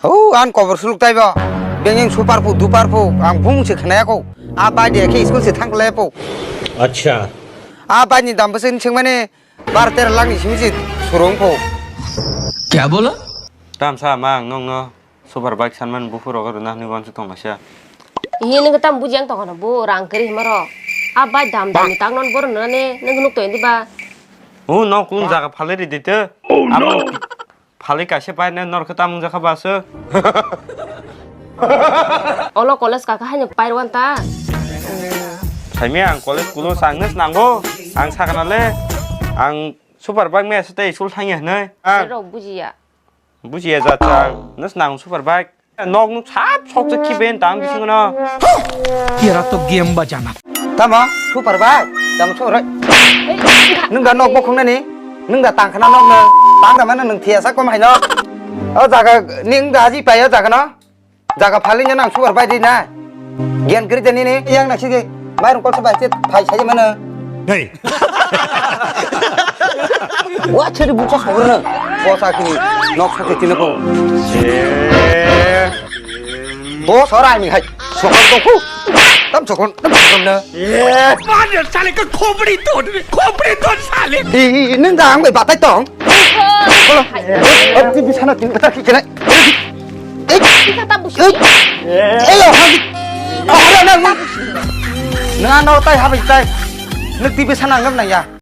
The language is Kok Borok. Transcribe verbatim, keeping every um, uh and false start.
O, ang kobor suluk taibo. Bengeng super po, duper po, ang bung se khnaya ko. A bai de khe school se thang le po. Acha. A bai ni dam bwswk ni sengmani bar tera lakh ni simi se surung po. Kya bola? Tamsa mang nong no. Super bike sanman buphur rogo rwna hwnwi uansuk tonglaisa. Ihi nwng tam buji ang tongkha bu rang kwrwi hima rok. A bike dam dam ni tak non boro nwnani nwng nuk tong diba? O nok kung jaga phalwi ridi te. Abo phalwi kaisa bike nai norkhe tamung jakha basu. Olo college kaka haino pairwan ta. Saimi ang college kulo sangnes nango. Ang sakana le ang super bike me sete school thangya hnai. Ang rok bujiya. Bujiya jat chang, nus nang super bike. Nok nuk sap sok se khiben tam bisingo no. Kira to game ba jana. Tamo super bike, tamo super bike. Nung da nok bokhong nani, nung da tang khana nok no, tang da mano nung thia sa kom hai no. O jaga ning da ji pai o jaga no. Jaga phali nang super bike di na. Gian kri jani ni, yang na sigi, mai rung kol sa bai se thai sai mano. Hey. Wa cheri buksa sogor na. Bosa kini nok sa kini ko. Boss ora ni hai. Sogor to ku. Tam sogor, tam sogor na. Mana sale ka khopri to, khopri to sale. Di neng da ang bai batai tong. Kola. Ati bisana tin kata ki kena. Kita tak busi. Elo hagi. Ora na. Nang no tai habi tai. Nek ti bisana ngam na ya.